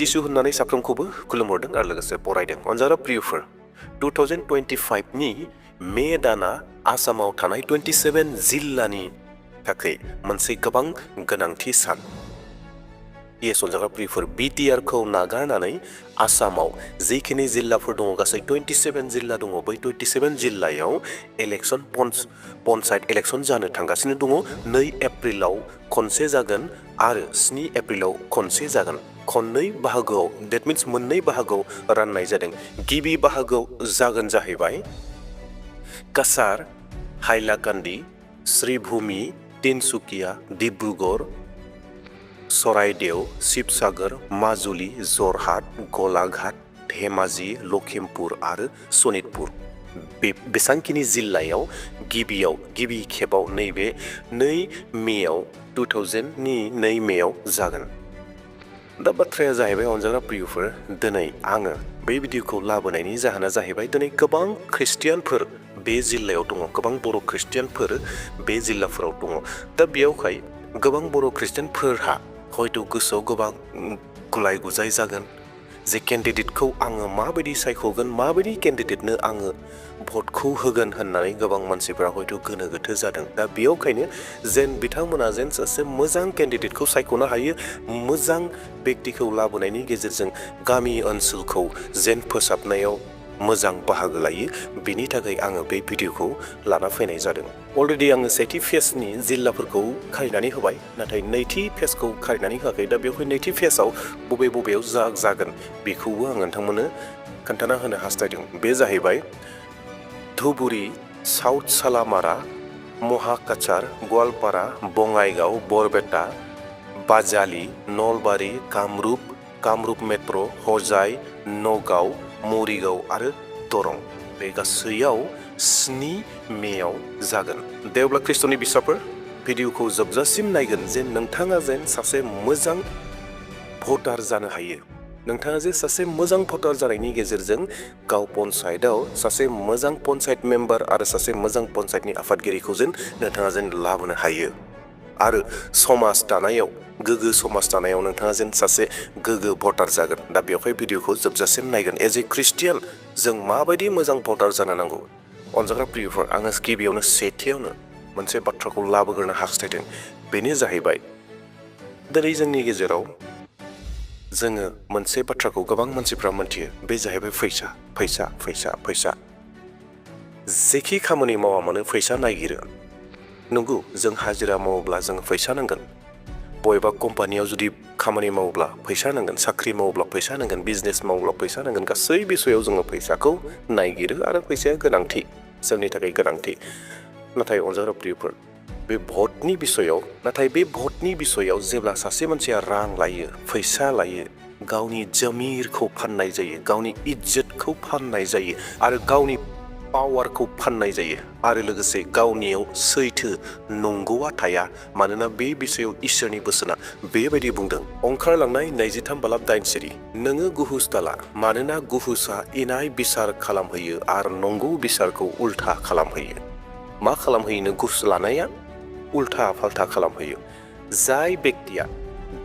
जिसु होननानै साफ्रोमखौबो खुलुमहरदों आरो लोगोसे बरायदों। अनजाग्रा प्रियफोर 2025 नि मे दाना आसामाव थानाय 27 जिल्लानि थाखाय मोनसे गोबां गोनांथि सान। येस अनजाग्रा प्रियफोर बिटिआर खौ नागारनानै आसामाव जिखिनि जिल्लाफोर दङ गासै 27 जिल्ला दङ बै 27 जिल्लायाव इलेक्सन पन्चायत इलेक्सन जानो थांगासिनो दङ। 2 एप्रिलाव खनसे जागोन आरो 7 एप्रिलाव खनसे जागोन। खननै बाहागोआव डेट मिन्स मोननै बाहागोआव राननाय जादों। गिबि बाहागोआव जागोन जाहैबाय काछार, हाइलाकान्दि, श्रीभूमि, तिनसुकिया, डिब्रुगड़, चराइदेव, शिबसागर, माजुलि, जरहाट, गलाघाट, धेमाजि, लखिमपुर आरो सनितपुर। बेसांखिनि जिल्लायाव गिबि खेबाव नैबे 2 मेआव 2000 नि 2 मेआव जागोन। दा बाथ्राया जाहैबाय अनजाग्रा प्रियफोर दिनै आङो बे भिडिअखौ लाबोनायनि जाहोना जाहैबाय दिनै गोबां ख्रिस्टियानफोर बे जिल्लायाव दङ, गोबां बर' ख्रिस्टियानफोर बे जिल्लाफोराव दङ। दा बेयावहाय गोबां बर' ख्रिस्टियानफोरहा हयथ' गोसोआव गोबां गुलाय गुजाय जागोन जे केन्डिडेटखौ आङो माबायदि सायख'गोन, माबायदि केन्डिडेटनो आङो भटखौ होगोन होननानै गोबां मानसिफोरा हयथ' गोनो गोथो जादों। दा बेयावखायनो जेन बिथांमोना जेन सासे मोजां केन्डिडेटखौ सायख'नो हायो, मोजां बेक्तिखौ लाबोनायनि गेजेरजों गामि ओनसोलखौ जेन फोसाबनायाव मोजां बाहागो लायो, बेनि थाखाय आङो बे भिडिअखौ लाना फैनाय जादों। अलरेडि आङो सेथि फेजनि जिल्लाफोरखौ खारिनानै होबाय, नाथाय नैथि फेजखौ खारिनानै होआखै। दा बेवहाय नैथि फेजआव बबेयाव जागोन बेखौबो आं नोंथांमोननो खोन्थाना होनो हास्थायदों। बे जाहैबाय धुबुरी, साउथ सालामारा, महाकाछार, गवालपारा, बङाइगाव, बरपेटा, बाजालि, नलबारि, कामरुप मेट्र', हजाइ, नगाव, मरिगाव आरो दरं। बे गासैयाव 7 मेआव जागोन। देवब्ला ख्रिस्ट'नि बिसाफोर भिडिअखौ जोबजासिम नायगोन जेन नोंथाङा जेन सासे मोजां भटार जानो हायो। नोंथाङा जे सासे मोजां भटार जानायनि गेजेरजों गाव पन्चायतआव सासे मोजां पन्चायत मेम्बार आरो सासे मोजां पन्चायतनि आफादगिरिखौ जेन नोंथाङा जेन लाबोनो हायो आरो समाज दानायाव गोग्गो समाज दानायाव नोंथाङा जेन सासे गोग्गो भटार जागोन। दा बेवहाय भिडिअखौ जोबजासिम नायगोन। एज ए ख्रिस्टियान जों माबायदि मोजां भटार जानो नांगौ। अनजाग्रा प्रियफोर आङो गिबियावनो सेथियावनो मोनसे बाथ्राखौ लाबोग्रोनो हास्थायदों। बेनो जाहैबाय दिनै जोंनि गेजेराव जोङो मोनसे बाथ्राखौ गोबां मानसिफ्रा मोनथियो, बे जाहैबाय फैसा। जेखि खामानि मावा मानो फैसा नागिरो। नंगौ, जों हाजिरा मावोब्ला जों फैसा नांगोन। बबेबा कम्पानियाव जुदि खामानि मावोब्ला फैसा नांगोन, साख्रि मावोब्ला फैसा नांगोन, बिजनेस मावोब्ला फैसा नांगोन। गासै बिसयाव जोङो फैसाखौ नागिरो आरो फैसाया गोनांथि, जोंनि थाखाय गोनांथि। नाथाय अनजाग्रा प्रियफोर बे भटनि बिसयाव जेब्ला सासे मानसिया रां लायो, फैसा लायो, गावनि जमिरखौ फाननाय जायो, गावनि इज्जतखौ फाननाय जायो आरो गावनि पावारखौ फाननाय जायो आरो लोगोसे गावनियाव सैथो नंगौआ थाया। मानोना बे बिसयाव इसोरनि बोसोना बेबायदि बुंदों, ओंखारलांनाय 23:9 नोङो गुहुस दाला, मानोना गुहुसा इनाय बिसार खालामहैयो आरो नंगौ बिसारखौ उल्था खालामहैयो। मा खालामहैयो गुहुस लानाया? उल्था फाल्था खालामहैयो। जाय बेक्तिया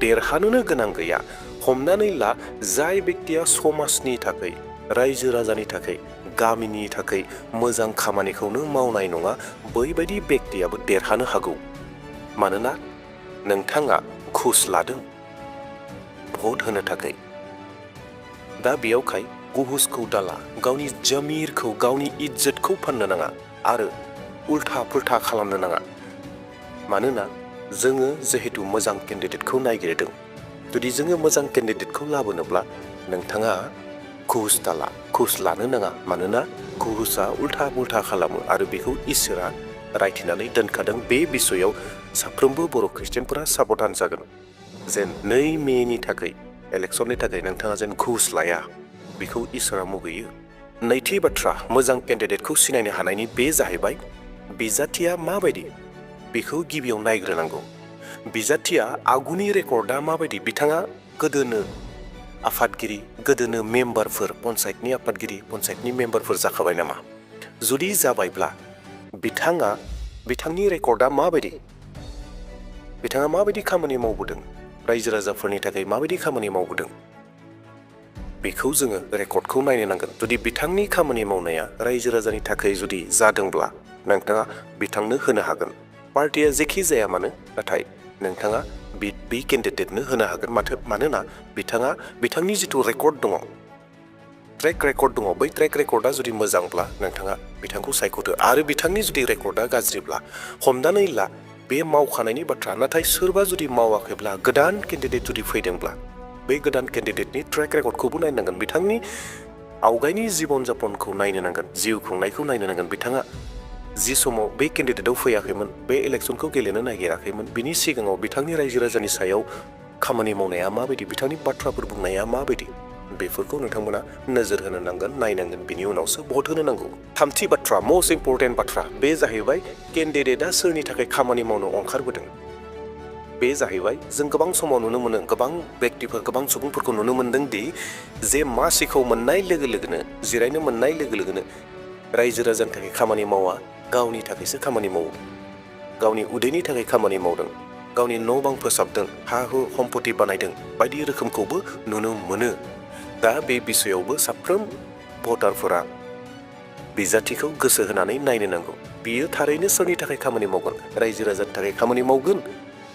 देरहानोनो गोनां गैया, हमनानै ला जाय बेक्तिया समाजनि थाखाय, रायजो राजानि थाखाय, गामिनि थाखाय मोजां खामानिखौनो मावनाय नङा, बैबायदि बेक्तियाबो देरहानो हागौ। मानोना नोंथाङा घुस लादों भट होनो थाखाय। दा बेयावखाय घुसखौ दाला, गावनि जमिरखौ, गावनि इज्जतखौ फाननो नाङा आरो उल्था फुल्था खालामनो नाङा। मानोना जोङो जिहेतु मोजां केन्डिडेटखौ नागिरदों, जुदि जोङो मोजां केन्डिडेटखौ लाबोनोब्ला नोंथाङा घुस दाला, घुस लानो नाङा। मानोना घुसआ उल्था पुल्था खालामो आरो बेखौ इसोरा रायथिनानै दोनखादों। बे बिसयाव साफ्रोमबो बर' ख्रिस्टियानफोरा साबधान जागोन जेन 2 मेनि थाखाय इलेक्सननि थाखाय नोंथाङा जेन घुस लाया, बेखौ इसोरा मुगैयो। नैथि बाथ्रा, मोजां केन्डिडेटखौ सिनायनो हानायनि बे जाहैबाय बिजाथिया माबायदि बेखौ गिबियाव नायग्रोनांगौ। बिजाथिया आगुनि रेकर्डआ माबायदि, बिथाङा गोदोनो आफादगिरि, गोदोनो मेम्बारफोर, पन्चायतनि आफादगिरि, पन्चायतनि मेम्बारफोर जाखाबाय नामा? जुदि जाबायब्ला बिथांनि रेकर्डआ माबायदि, बिथाङा माबायदि खामानि मावबोदों, रायजो राजाफोरनि थाखाय माबायदि खामानि मावबोदों, बेखौ जोङो रेकर्डखौ नायनो नांगोन। जुदि बिथांनि खामानि मावनाया रायजो राजानि थाखाय जुदि जादोंब्ला नोंथाङा बिथांनो होनो हागोन। पार्टिया जेखि जाया मानो, नाथाय नोंथाङा बे केन्डिडेटनो होनो हागोन। मानोना बिथांनि जिथु रेकर्ड दङ, ट्रेक रेकर्ड दङ, बै ट्रेक रेकर्डआ जुदि मोजांब्ला नोंथाङा बिथांखौ सायख'दो। आरो बिथांनि जुदि रेकर्डआ गाज्रिब्ला, हमनानै ला बे मावखानायनि बाथ्रा, नाथाय सोरबा जुदि मावाखैब्ला गोदान केन्डिडेट जुदि फैदोंब्ला बै गोदान केन्डिडेटनि ट्रेक रेकर्डखौबो नायनांगोन। बिथांनि आवगायनि जिबन जापनखौ नायनो नांगोन, जिउ खुंनायखौ नायनो नांगोन। बिथाङा जि समाव बे केन्डिडेटआव फैयाखैमोन, बे इलेक्सनखौ गेलेनो नागिराखैमोन, बिनि सिगाङाव बिथांनि रायजो राजानि सायाव खामानि मावनाया माबायदि, बिथांनि बाथ्राफोर बुंनाया माबायदि, बेफोरखौ नोंथांमोना नोजोर होनो नांगोन, नायनांगोन। बिनि उनावसो भट होनो नांगौ। थामथि बाथ्रा, मोस्ट इम्परटेन्ट बाथ्रा, बे जाहैबाय केन्डिडेटआ सोरनि थाखाय खामानि मावनो ओंखारबोदों। बे जाहैबाय जों गोबां समाव नुनो मोनो, गोबां व्यक्तिफोर, गोबां सुबुंफोरखौ नुनो मोनदों दि जे मासिखौ मोननाय लोगो लोगोनो, जिरायनो मोननाय लोगो लोगोनो रायजो राजानि थाखाय खामानि मावा, गावनि थाखायसो खामानि मावो। गावनि उदैनि थाखाय खामानि मावदों, गावनि न' बां फोसाबदों, हा हु सम्पति बानायदों, बायदि रोखोमखौबो नुनो मोनो। दा बे बिसयावबो साफ्रोम भटारफोरा बिजाथिखौ गोसो होनानै नायनो नांगौ। बियो थारैनो सोरनि थाखाय खामानि मावगोन? रायजो राजानि थाखाय खामानि मावगोन,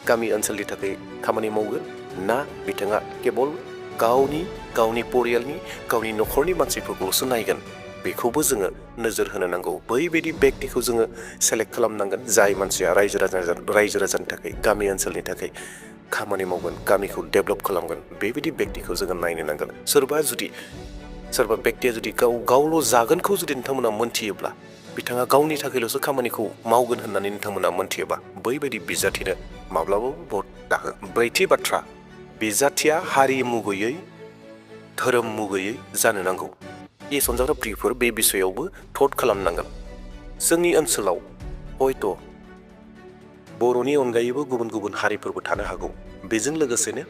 गामि ओनसोलनि थाखाय खामानि मावगोन, ना बिथाङा केबल गावनि परियालनि, गावनि न'खरनि मानसिफोरखौल'सो नायगोन? बेखौबो जोङो नोजोर होनो नांगौ। बैबायदि व्यक्तिखौ जोङो सेलेक्ट खालामनांगोन, जाय मानसिया रायजो राजानि थाखाय, गामि ओनसोलनि थाखाय खामानि मावगोन, गामिखौ डेभेलप खालामगोन। बेबायदि व्यक्तिखौ जोङो नायनो नांगोन। सोरबा व्यक्तिया जुदि गावल' जागोनखौ जुदि नोंथांमोना मोनथियोब्ला, बिथाङा गावनि थाखायल'सो खामानिखौ मावगोन होननानै नोंथांमोना मोनथियोबा, बैबायदि बिजाथिनो माब्लाबाबो भट दाहो। ब्रैथि बाथ्रा, बिजाथिया हारिमु गैयै, धोरोम मुगैयै जानो नांगौ। सनजाग्रा प्रियफोर, बे बिसयावबो थट खालामनांगोन। जोंनि ओनसोलाव हयथ' बर'नि अनगायैबो गुबुन गुबुन हारिफोरबो थानो हागौ। बेजों लोगोसेनो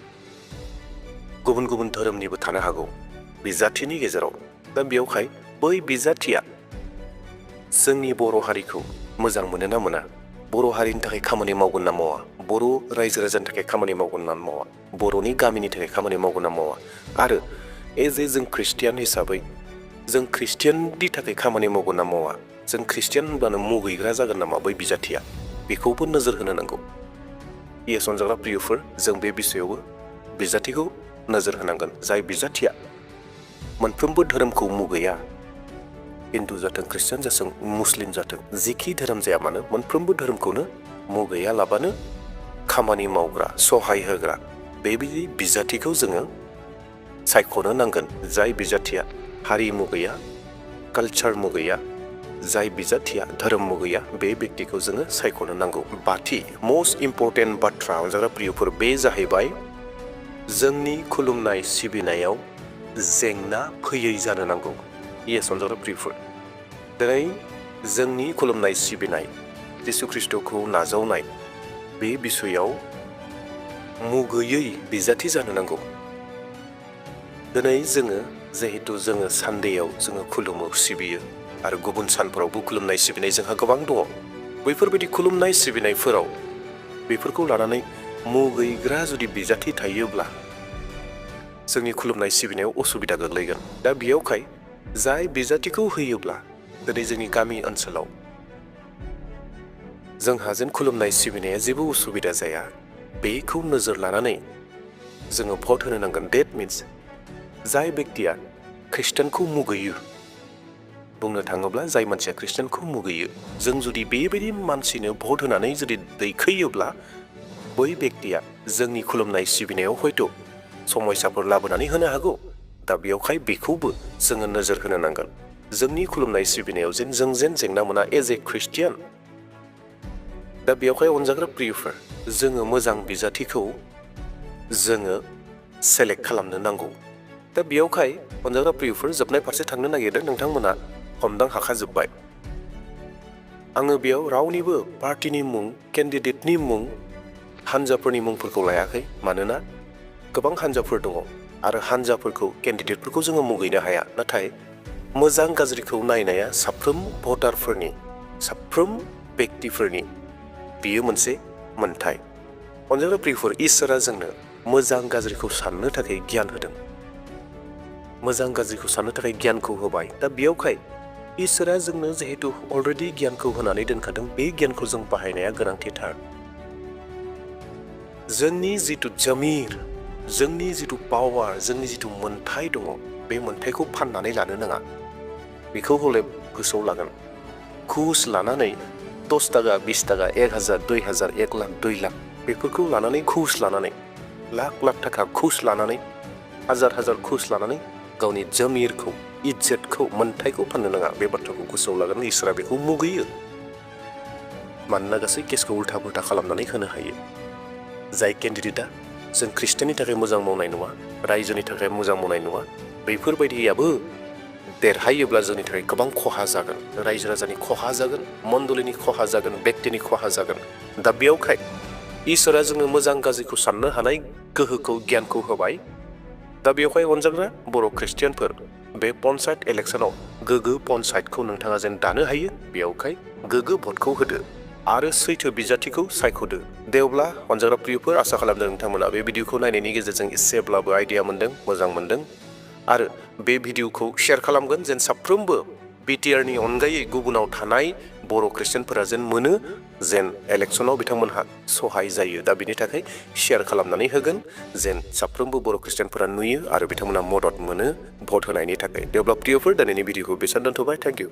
गुबुन गुबुन धोरोमनिबो थानो हागौ बिजाथिनि गेजेराव। दा बेयावहाय बै बिजाथिया जोंनि बर' हारिखौ मोजां मोनो ना मोना, बर' हारिनि थाखाय खामानि मावगोन ना मावा, बर' रायजो राजानि थाखाय खामानि मावगोन ना मावा, बर'नि गामिनि थाखाय खामानि मावगोन ना मावा, आरो जों खृष्टियान हिसाबै जों खृष्टियाननि थाखाय खामानि मावगोन ना मावा, जों खृष्टियान होनब्लानो मुगैग्रा जागोन नामा बै बिजाथिया, बेखौबो नोजोर होनो नांगौ। सनजाग्रा प्रियफोर, जों बे बिसयावबो बिजाथिखौ नोजोर होनांगोन। जाय बिजाथिया मोनफ्रोमबो धोरोमखौ मुगैया, हिन्दु जाथों, खृष्टियान जाथों, मुस्लिम जाथों, जेखि धोरोम जाया मानो, मोनफ्रोमबो धोरोमखौनो मुगैया लाबानो खामानि मावग्रा, सहाय होग्रा, बेबायदि बिजाथिखौ जोङो सायख'नो नांगोन। जाय बिजाथिया हारिमु गैया, कालचार मुगैया, जाय बिजाथिया धोरोम मुगैया, बे व्यक्तिखौ जोङो सायख'नो नांगौ। बाथि मोस्ट इम्परटेन्ट बाथ्रा अनजाग्रा प्रियफोर, बे जाहैबाय जोंनि खुलुमनाय सिबिनायाव जेंना फैयै जानो नांगौ। अनजाग्रा प्रियफोर, दिनै जोंनि खुलुमनाय सिबिनाय, जिसु ख्रिस्ट'खौ नाजावनाय, बे बिसयाव मुगैयै बिजाथि जानो नांगौ। दिनै जिहेतु जोङो सानदेयाव जोङो खुलुमो, सिबियो, आरो गुबुन सानफोरावबो खुलुमनाय सिबिनाय जोंहा गोबां दङ। बैफोरबायदि खुलुमनाय सिबिनायफोराव बेफोरखौ लानानै मुगैग्रा जुदि बिजाथि थायोब्ला जोंनि खुलुमनाय सिबिनायाव उसुबिदा गोग्लैगोन। दा बेयावहाय जाय बिजाथिखौ होयोब्ला दिनै जोंनि गामि ओनसोलाव जोंहा जेन खुलुमनाय सिबिनाया जेबो उसुबिदा जाया, बेखौ नोजोर लानानै जोङो भट होनो नांगोन। डेट मिन्स जाय व्यक्तिया खृष्टानखौ मुगैयो, बुंनो थाङोब्ला जाय मानसिया खृष्टानखौ मुगैयो, जों जुदि बेबायदि मानसिनो भट होनानै जुदि दैखोयोब्ला, बै व्यक्तिया जोंनि खुलुमनाय सिबिनायाव हयथ' समयसाफोर लाबोनानै होनो हागौ। दा बेयावहाय बेखौबो जोङो नोजोर होनो नांगोन। जोंनि खुलुमनाय सिबिनायाव जों जेंना मोना ए खृष्टियान। दा बेयावहाय अनजाग्रा प्रियफोर, जोङो मोजां बिजाथिखौ जोङो सेलेक्ट खालामनो नांगौ। दा बेयावहाय अनजाग्रा प्रियफोर, जोबनाय फारसे थांनो नागिरदों। नोंथांमोना हमदां हाखाजोब्बाय। आङो बेयाव रावनिबो पार्टिनि मुं, केन्डिडेटनि मुं, हानजाफोरनि मुंफोरखौ लायाखै। मानोना गोबां हानजाफोर दङ आरो हानजाफोरखौ, केन्डिडेटफोरखौ जोङो मुगैनो हाया। नाथाय मोजां गाज्रिखौ नायनाया साफ्रोम भटारफोरनि, साफ्रोम व्यक्तिफोरनि बियो मोनसे मोन्थाय। अनजाग्रा प्रियफोर, इसोरा जोंनो मोजां गाज्रिखौ साननो थाखाय गियान होदों। मोजां गाज्रिखौ साननो थाखाय गियानखौ होबाय दा बेयावखाय इसोरा जोंनो जिहेतु अलरेडि गियानखौ होनानै दोनखादों बे गियानखौ जों बाहायनाया गोनांथिथार जोंनि जिथु जमिर जोंनि जिथु पावार जोंनि जिथु मोन्थाय दङ बे मोन्थायखौ फाननानै लानो नाङा बेखौ हले गोसोआव लागोन घुस लानानै 10 टाका 20 टाका 1000 2000 1 लाख 2 लाख बेफोरखौ लानानै घुस लानानै लाख लाख थाखा घुस लानानै हाजार हाजार घुस लानानै गावनि जमिरखौ इज्जतखौ मोन्थायखौ फाननो नाङा बे बाथ्राखौ गोसोआव लागोन इसोरा बेखौ मुगैयो मानोना गासै केसखौ उल्था पुल्था खालामनानै होनो हायो जाय केन्डिडेटआ जों ख्रिस्टियाननि थाखाय मोजां मावनाय नङा रायजोनि थाखाय मोजां मावनाय नङा बेफोरबायदियाबो देरहायोब्ला जोंनि थाखाय गोबां खहा जागोन रायजो राजानि खहा जागोन मण्डलिनि खहा जागोन व्यक्तिनि खहा जागोन दा बेयावखाय इसोरा जोंनो मोजां गाज्रिखौ साननो हानाय गोहोखौ गियानखौ होबाय दा बेवहाय अनजाग्रा बर' ख्रिस्टियानफोर बे पन्चायत इलेक्सनाव गोग्गो पन्चायतखौ नोंथाङा जेन दानो हायो बेयावखाय गोग्गो भटखौ होदो आरो सैथो बिजाथिखौ सायख'दो दे अब्ला अनजाग्रा प्रियफोर आसा खालामदों नोंथांमोना बे भिडिअखौ नायनायनि गेजेरजों एसेब्लाबो आइडिया मोन्दों मोजां मोन्दों आरो बे भिडिअखौ शेयार खालामगोन जेन साफ्रोमबो बिटिआरनि अनगायै गुबुनाव थानाय बर' ख्रिस्टियानफोरा जेन मोनो जेन इलेक्सनाव बिथांमोनहा सहाय जायो दा बिनि थाखाय शेयार खालामनानै होगोन जेन साफ्रोमबो बर' ख्रिस्टियानफोरा नुयो आरो बिथांमोना मदद मोनो भट होनायनि थाखाय दे अब्ला प्रियफोर दिनैनि भिडिअखौ बेसेबां दोनथ'बाय थेंक इउ